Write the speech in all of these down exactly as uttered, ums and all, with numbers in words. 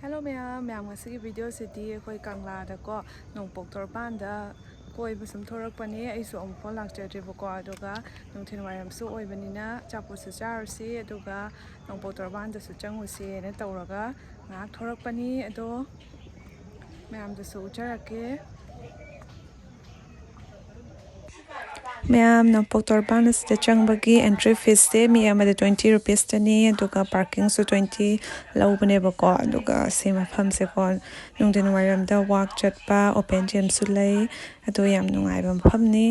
Hello ꯃꯌꯥꯝ, ꯃꯌꯥꯝ ꯉꯁꯤꯒꯤ ꯚꯤꯗꯤꯑꯣꯁꯤꯗꯤ ꯑꯩꯈꯣꯏ ꯀꯪꯂꯥꯗꯀꯣ, ꯅꯣꯡꯄꯣꯛ ꯇꯣꯔꯕꯥꯟꯗ ꯀꯣꯏꯕ ꯁꯨꯝ ꯊꯣꯔꯛꯄꯅꯦ꯫ ꯑꯩꯁꯨ ꯑꯃꯨꯛꯐꯥꯎ ꯂꯥꯛꯆꯗ꯭ꯔꯤꯕꯀꯣ, ꯑꯗꯨꯒ ꯅꯨꯡꯊꯤꯜ ꯋꯥꯏꯔꯝꯁꯨ ꯑꯣꯏꯕꯅꯤꯅ ꯑꯆꯥꯄꯣꯠꯁꯨ ꯆꯥꯔꯨꯁꯤ, ꯑꯗꯨꯒ ꯅꯣꯡꯄꯣꯛ ꯇꯣꯔꯕꯥꯟꯗꯁꯨ ꯆꯪꯉꯨꯁꯦꯅ ꯇꯧꯔꯒ ꯉꯥꯏꯍꯥꯛ ꯊꯣꯔꯛꯄꯅꯤ꯫ ꯑꯗꯣ ꯃꯌꯥꯝꯗꯁꯨ ꯎꯠꯆꯔꯛꯀꯦ꯫ ꯃꯌꯥꯝ ꯅꯣꯡꯄꯣꯛ ꯇꯣꯔꯕꯥꯟ ꯑꯁꯤꯗ ꯆꯪꯕꯒꯤ ꯑꯦꯟꯇ꯭ꯔꯤ ꯐꯤꯁꯁꯦ ꯃꯤ ꯑꯃꯗ ꯇ꯭ꯋꯦꯟꯇꯤ ꯔꯨꯄꯤꯁꯇꯅꯤ, ꯑꯗꯨꯒ ꯄꯥꯔꯀꯤꯡꯁꯨ ꯇ꯭ꯋꯦꯟꯇꯤ ꯂꯧꯕꯅꯦꯕꯀꯣ꯫ ꯑꯗꯨꯒ ꯁꯤ ꯃꯐꯝꯁꯦꯀꯣ, ꯅꯨꯡꯊꯤꯜ ꯋꯥꯏꯔꯝꯗ ꯋꯥꯛ ꯆꯠꯄ, ꯑꯣꯄꯦꯟ ꯖꯤꯝꯁꯨ ꯂꯩ꯫ ꯑꯗꯣ ꯌꯥꯝ ꯅꯨꯡꯉꯥꯏꯕ ꯃꯐꯝꯅꯤ꯫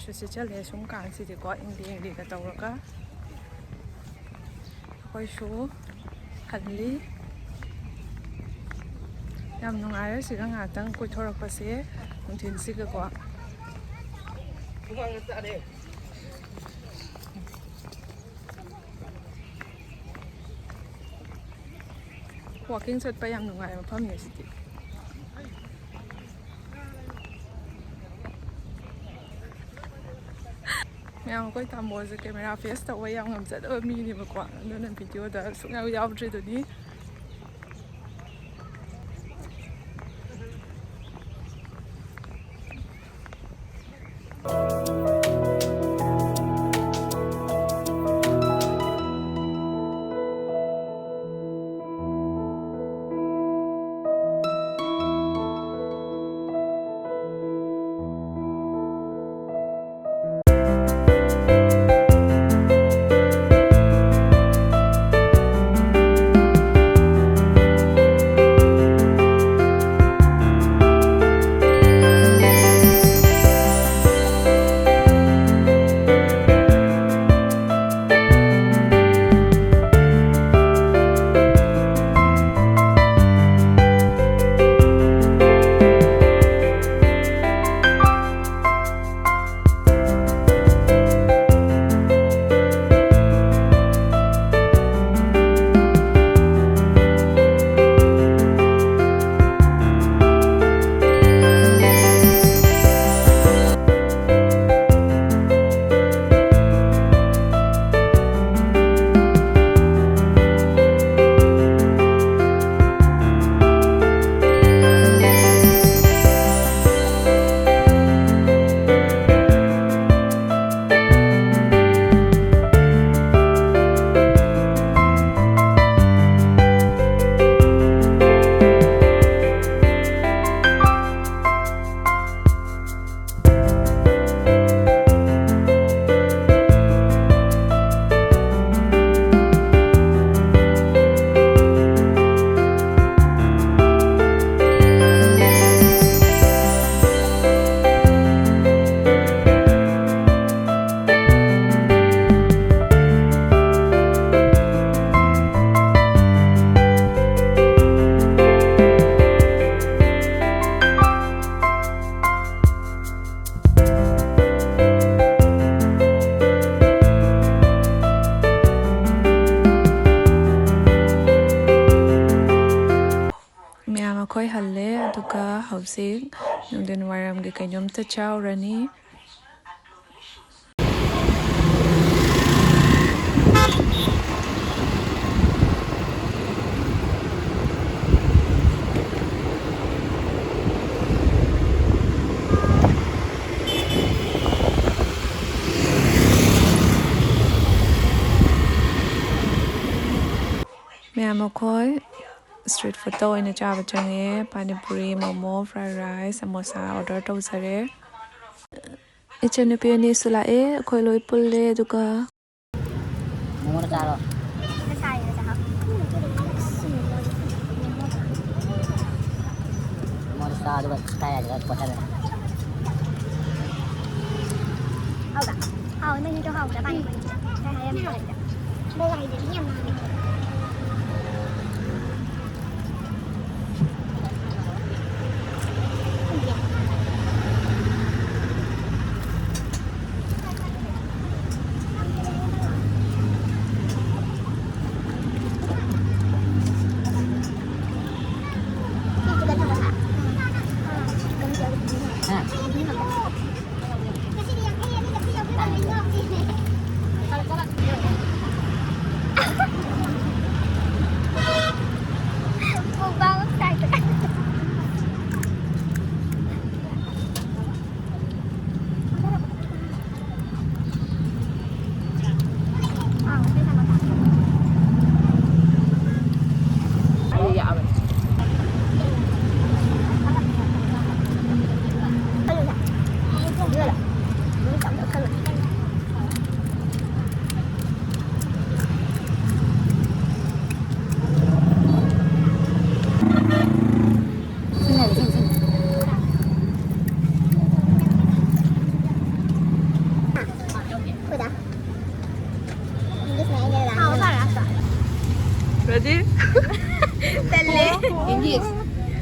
ꯁꯨ ꯁꯤꯠꯆꯜꯂꯦ ꯁꯨꯝ ꯀꯥꯟꯁꯤꯗꯤꯀꯣ, ꯏꯪꯂꯤ ꯏꯪꯂꯤꯒ ꯇꯧꯔꯒ꯫ ꯑꯩꯈꯣꯏꯁꯨ ꯍꯜꯂꯤ꯫ ꯌꯥꯝ ꯅꯨꯡꯉꯥꯏꯔꯦ ꯁꯤꯒ ꯉꯥꯏꯍꯥꯛꯇꯪ ꯀꯣꯏꯊꯣꯔꯛꯄꯁꯦ, ꯅꯨꯡꯊꯤꯜꯁꯤꯒꯀꯣ꯫ ꯋꯥꯀꯤꯡ ꯆꯠꯄ ꯌꯥꯝ ꯅꯨꯡꯉꯥꯏꯕ ꯃꯐꯝꯅꯦ ꯁꯤꯗꯤ꯫ ꯃꯌꯥꯝ, ꯑꯩꯈꯣꯏ ꯇꯥꯃꯣꯁꯦ ꯀꯦꯃꯦꯔꯥ ꯐꯦꯁ ꯇꯧꯕ ꯌꯥꯝ ꯉꯝꯖꯗꯕ ꯃꯤꯅꯦꯕꯀꯣ, ꯑꯗꯨꯅ ꯚꯤꯗꯤꯑꯣꯗ ꯁꯨꯡꯌꯥꯎ ꯌꯥꯎꯗ꯭ꯔꯤꯗꯨꯅꯤ꯫ ꯍꯜꯂꯦ, ꯑꯗꯨꯒ ꯍꯧꯖꯤꯛ ꯅꯨꯡꯊꯤꯜ ꯋꯥꯏꯔꯝꯒꯤ ꯀꯩꯅꯣꯝꯇ ꯆꯥꯎꯔꯅꯤ꯫ ꯃꯌꯥꯝ, ꯑꯩꯈꯣꯏ street foodꯇ ꯑꯣꯏꯅ ꯆꯥꯕ ꯆꯪꯉꯦ꯫ Panipuri, momo, fried rice, samosa order ꯇꯧꯖꯔꯦ꯫ ꯏꯆꯟꯅꯨꯄꯤ ꯑꯅꯤꯁꯨ ꯂꯥꯛꯑꯦ, ꯑꯩꯈꯣꯏ ꯂꯣꯏ ꯄꯨꯜꯂꯦ꯫ ꯑꯗꯨꯒ ꯃꯣꯃꯣꯗꯣ ꯆꯥꯔꯣ꯫ ꯃꯣꯃꯣꯗꯣ ꯆꯥ, ꯑꯗꯨꯒ ꯆꯥ ꯌꯥꯏꯗꯨꯒ ꯀꯣꯠꯊꯔꯒ꯫ ꯍꯥꯎꯕ꯭ꯔꯥ? ꯍꯥꯎꯋꯦ, ꯃꯍꯤꯗꯣ ꯍꯥꯎꯗ꯭ꯔꯥ? ꯄꯥꯅꯤꯄꯨꯔꯤ꯫ ꯉꯁꯥꯏ ꯍꯥꯏꯔꯝꯃꯦ꯫ ꯃꯣꯔꯣꯛ ꯍꯩꯗꯨꯗꯤ ꯌꯥꯝ ꯂꯥꯡꯉꯦ꯫ Ready? ꯇꯜꯂꯦ꯫ English.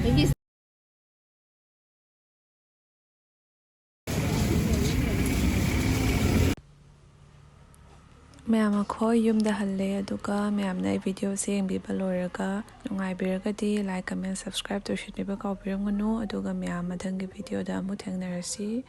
English. ꯃꯌꯥꯝ ꯑꯩꯈꯣꯏ ꯌꯨꯝꯗ ꯍꯜꯂꯦ, ꯑꯗꯨꯒ ꯃꯌꯥꯝꯅ ꯑꯩ videoꯁꯦ ꯌꯦꯡꯕꯤꯕ ꯂꯣꯏꯔꯒ ꯅꯨꯡꯉꯥꯏꯕꯤꯔꯒꯗꯤ like, comment, subscribe ꯇꯧꯁꯤꯟꯕꯤꯕ ꯀꯥꯎꯕꯤꯔꯝꯒꯅꯨ꯫ ꯑꯗꯨꯒ ꯃꯌꯥꯝ ꯃꯊꯪꯒꯤ videoꯗ ꯑꯃꯨꯛ ꯊꯦꯡꯅꯔꯁꯤ꯫